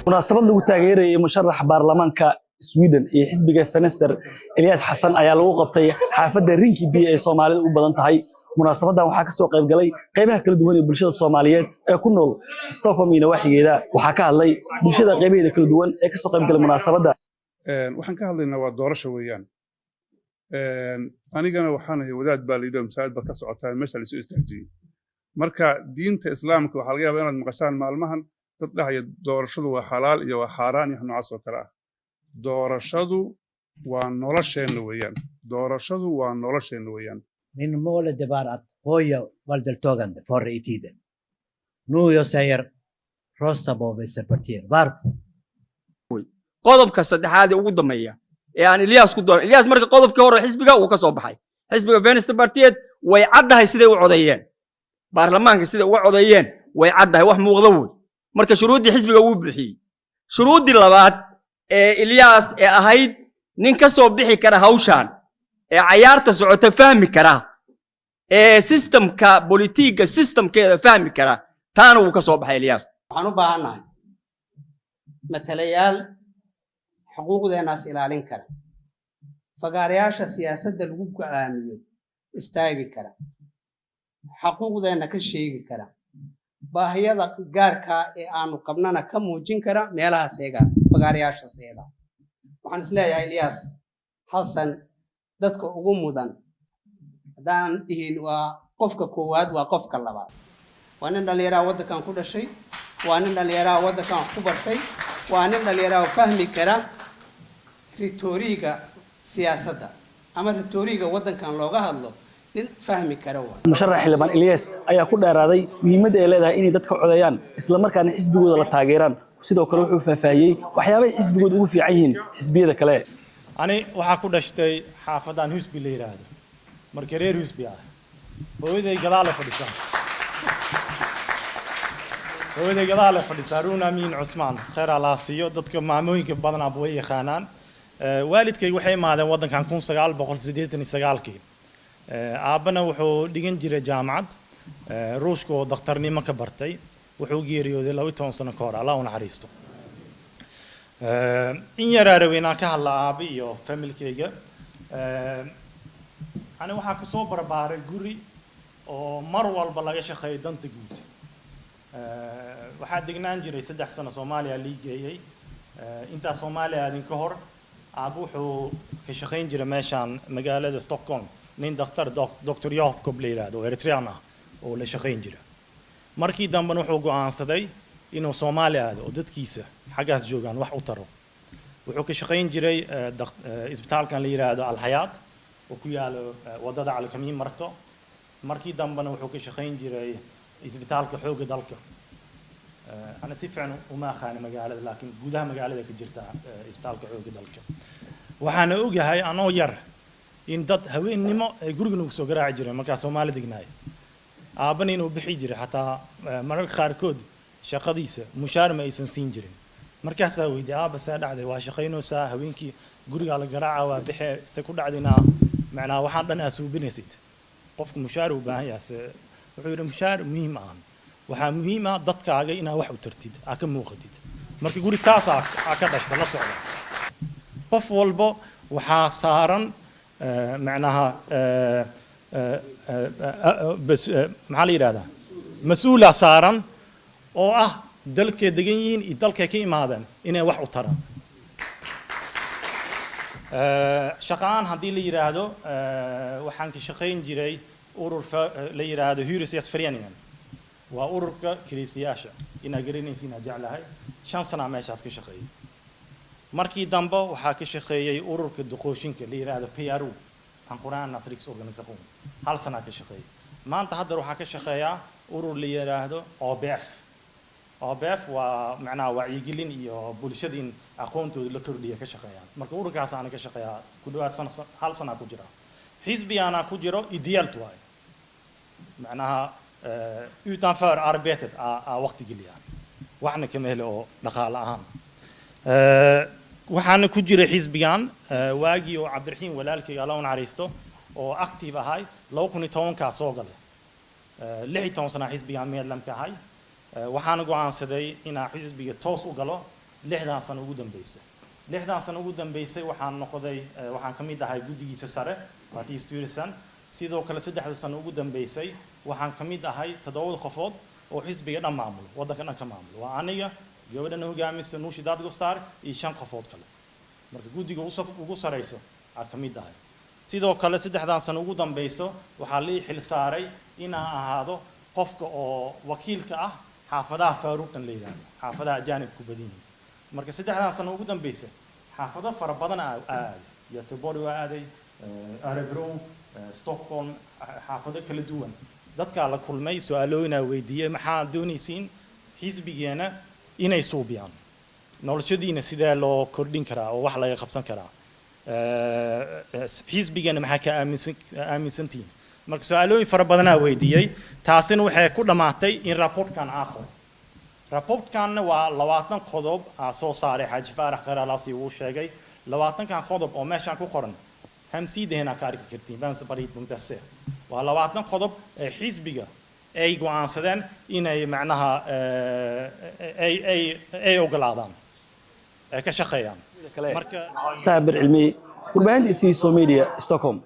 Munaasabad lagu taageerayay musharax baarlamaanka Sweden iyo xisbiga Vänster, Elias Xasan, ayaa lagu qabtay xaafadda Rinkeby ee Soomaalida u badan tahay. Munaasabadan waxaa kasoo qayb galay qaybaha kala duwan ee bulshada Soomaaliyeed ee ku nool Stockholm iyo nawaaxigeeda. Waxaa ka hadlay bulshada qaybaheeda kala duwan ee kasoo qayb galay munaasabadda. Waxaan ka hadlaynaa waa doorasho weeyaan. Anigana waxaan ahay wadaad baa layidhi, masaajid baad ka socotaa, meesha laisoo istaajiyey. Marka diinta Islaamka waxaa laga yaabaa inaad maqashaan maalmahan dad dhahaya doorashadu waa xalaal iyo waa xaaraan iyo wax noocaas oo kale ah. Doorashadu waa nolosheenna weeyaan. Doorashadu waa nolosheenna weeyaan. Min målet, det var att höja valdeltagandet förr i tiden. Nu jag säger rösta på Vänsterpartiet. Varför? Qodobka saddexaad ee ugu dambeeya ee aan Ilyaas ku dooran, Ilyaas marka qodobkii hore xisbiga uu ka soo baxay, xisbiga Vänsterpartiet, way caddahay siday u codeeyeen, baarlamaanka siday uga codeeyeen way caddahay, wax muuqda wey. Marka shuruuddii xisbiga wuu buuxiyey. Shuruuddii labaad ee Ilyaas ee ahayd nin ka soo bixi kara hawshaan ee cayaarta socota fahmi kara, ee systemka bolitiga systemkeeda fahmi kara, taana wuu ka soo baxay Ilyaas. Waxaan u baahannahay matalayaal xuquuqdeenaas ilaalin kara, fagaarayaasha siyaasadda lagu go'aamiyo istaagi kara, xuquuqdeenna ka sheegi kara, baahiyada gaarkaa ee aanu qabnana ka muujin kara meelahaas eega, fagaarayaashaas eega. Waxaan isleeyahay Ilyaas Xasan dadka ugu mudan, haddaanan dhihin waa qofka koowaad, waa qofka labaad. Waa nin dhallinyaraha waddankan ku dhashay, waa nin dhallinyaraha waddankan wax ku bartay, waa nin dhallinyaraha fahmi kara retoriga siyaasadda ama retoriga waddankan looga hadlo, nin fahmi kara waa. Musharax xildhibaan Ilyas ayaa ku dheeraaday muhiimadda ay leedahay inay dadka codeeyaan, isla markaana xisbigooda la taageeraan. Sidoo kale wuxuu faahfaahiyey waxyaabahay xisbigooda ugu fiican yihiin xisbiyada kale. Ani waxaa ku dhashtay xaafadan Husby la yidhaahdo, marka reer Husby ah. Hooyaday gadaale fadhisaa, hooyaday gadaale fadhisaa, Runa Amiin Cusmaan, khayr Allah siiyo. Dadka maamooyinka badanaaba way yaqaanaan. Waalidkay waxay imaadeen waddankan 1989-kii. Aabbana wuxuu dhigan jiray jaamacad Ruushka oo dhakhtarnimo ka bartay. Wuxuu geeriyooday 12 sano ka hor, Allah u naxariisto. In yaraa rabay inaan ka hadla aabe iyo familkayga. Ani waxaa kusoo barbaaray guri oo mar walba laga shaqeeyo danta guud. Waxaa degnaan jiray 3 sano Soomaaliya lii geeyey. Intaa Soomaaliya aadin ka hor, aaba wuxuu ka shaqayn jiray meeshaan magaalada Stockholm, nin dhakhtar, Dr Jacob la yidhaahdo, oo Eritrean ah oo la shaqayn jira. Markii dambena wuxuu go'aansaday inuu Soomaaliya aado oo dadkiisa xaggaas joogaan wax u taro. Wuxuu ka shaqayn jiray isbitaalkan la yidhaahdo Alxayaat oo ku yaalo waddada Calikamiin marto. Markii dambena wuxuu ka shaqayn jiray isbitaalka xoogga dalka. Ana si fiican uma aqaani magaalada, laakiin gudaha magaalada ka jirta isbitaalka xoogga dalka. Waxaana ogahay anoo yar in dad haweennimo ay guriga nagu soo garaaci jireen markaa Soomaali degnaay. Aabbana inuu bixi jiray, xataa mararka qaarkood shaqadiisa mushaar ma aysan siin jirin. Markaasaa weydiiyey aabba, see dhacday? Waa shaqaynaysaa, haweenkii gurigaa la garaaca, waa bixe, se ku dhacdayna macnaa waxaan dhan aa suubinaysid, qofku mushaar uu baahan yahay se? Wuxuu yidhi, mushaar muhiim ahan, waxaa muhiim ah dadkaaga inaa wax u tartid, aa ka muuqatid. Marka guri saas aa ka dhashta la socda. Qof walbo waxaa saaran macnaha bas maxaa la yidhahdaa, mas-uula saaran oo ah dalkay degan yihiin iyo dalkay ka imaadeen inay wax u taraan. Shaqaan haddii la yidhaahdo, waxaan ka shaqayn jiray urur la yidhaahdo Hyresgästföreningen, waa ururka kiraystayaasha, inaa garanaysiin aa jeclahay. 5 sanaa meeshaas ka shaqeeyey. Markii dambe waxaa ka shaqeeyey ururka duqooshinka la yidhaahdo PRO, Pensionärernas Riksorganisation, hal sanaa ka shaqeeyey. Maanta haddar waxaa ka shaqeeyaa urur la yidhaahdo ABF. ABF waa macnaha wacyigelin iyo bulshada in aqoontooda la kordhiya ka shaqeeyaan. Marka ururkaas aana ka shaqeeyaa ku dhawaad sana, hal sanaa ku jira. Xisbigaanaa ku jiro ideellt waaye, macnaha utanför arbetet aa waqti geliyaan, waxna kama helo oo dhaqaale ahaan. Waxaana ku jiray xisbigan waagii oo Cabdiraxiim walaalkayga, Alla u naxariisto, oo active ahay 2010-kaa soo galay. 16 sana xisbigan medlemka ahay. Waxaana go'aansaday inaan xisbiga toos u galo. 60 sano ugu dambeysay. 60 sano ugu dambeysay waxaan noqday, waxaan ka mid ahay guddigiisa sare, partistyrelsen. Sidoo kale 3da sano ugu dambeysay waxaan ka mid ahay toddobada qofood oo xisbiga dhan maamulo, waddanka dhan ka maamulo. Waa aniga, gabadhana hogaamisa Nooshi Dadgostar iyo shan qofood kale. Marka guddiga ugu sareyso aa ka mid ahay. Sidoo kale 3dan sano ugu dambeyso waxaa lii xil saaray inaan ahaado qofka oo wakiilka ah xaafadaha Förorten la yidhaahdo, xaafadaha ajaanibku badan yihiin. Marka 3dan sano ugu dambeysa xaafado fara badan aa aaday. Göteborg waa aaday, Örebro, Stockholm, xaafado kala duwan. Dadkaa la kulmay, su-aalooyinaa weydiiyey: maxaa doonaysiin xisbigeena inay suubiyaan, noloshadiina sidee loo kordhin karaa oo wax laga qabsan karaa, xisbigeena maxaa ka aaminsantihiin? Marka su-aalooyin fara badanaa weydiiyey. Taasina waxay ku dhammaatay in rapportkan aa qoro. Rapportkanna waa 20 qodob aa soo saaray. Xaaji Faarax Khayraalaasi wuu sheegay 20kan qodob oo meeshaan ku qoran. Hemsidaheena ka arki kartiin, vänsterpartiet.se. Waa 20 qodob ee xisbiga ay go'aansadeen inay macnaha ay ogolaadaan, ay ka shaqeeyaan. Marka Saabir Cilmi, warbaahinta Isfiiso Media, Stockholm.